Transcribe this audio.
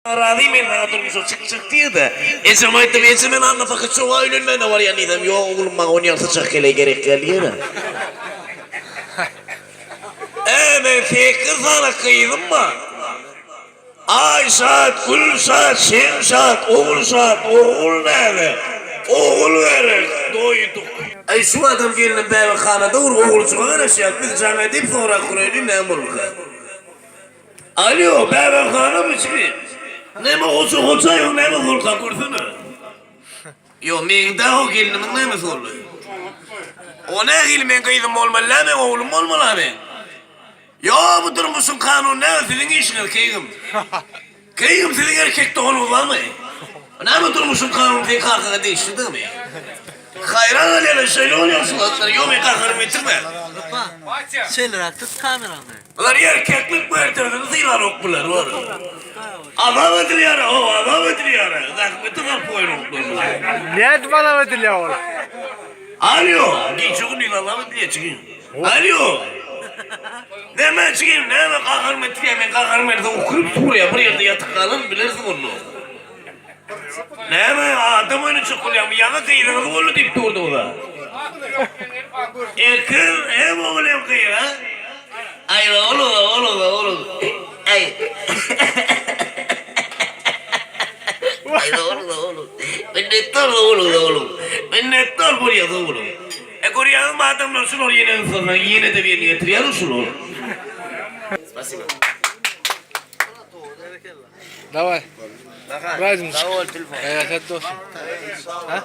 Razy men saňa durmuşa çykjak diýdi. Ejem aýtdym, eje men Anna Pakyçowa öýlenmäne barýan diýsem, ýok oglum maňa onýaly syçak heleý gerek däl diýýär. Ä meň sekiz sany gyzym bar. Aýşat, Gülşat, Şemşat, Ogulşat, Ogulnäbe, Ogulgerek, doýduk. Aý şu adam gelnim bäbekhanada dur oguljyga garaşýas biz jaň edip sorap göreýli näme bolduka. Alýo, bäbekhanamy çigit? Näme Hoja Hojaýewiň näme bolduka görsene. Ýok, meň dagy o gelnimiň nämesi boldy? O nähili meň gyzym bolmaly däl, meň oglum bolmaly-a meň. Ýok, bu durmuşyň kanuny näme siziň işiňiz, keýgim. Keýgim siziň erkek doganyňyz barmy? Näme durmuşyň kanuny seň kakaňa degişlidigimi? Haýran galýarlar, şeýle bolýar şu zatlar. Ýok, men gaharymy getirme. Şeýleräk tut kamerany. Bular erkeklik mertebesini sylanok bular bor. Azap edilýär o azap edilýär. Zähmete sarp goýanoklar bular. Nädip azap edilýär ol? Alýo, gije gündiz azap edilýär çigin. Alýo. Näme çigin, näme gaharym getirýär, men gaharym gelse ukyp turýar, bir ýerde ýatyp galan bilersiň onda. Näme adam oýny çykulýarmy? Ýaňy gyzyňyz boldy diýip durduňyz-a. Erkek hem ogul hem gyz a? Aý ogul ogul ogul. Aý. Aý ogul ogul. Minnetdar ogul ogul. Minnetdar bolýas ogul. E görýäňizmi adamlar şular ýene ynsanlar ýene-de birini getirýär şular. Spasibo. Daway. Raýdym. Sag bol telefon. Gaýrat et dostum. Ha?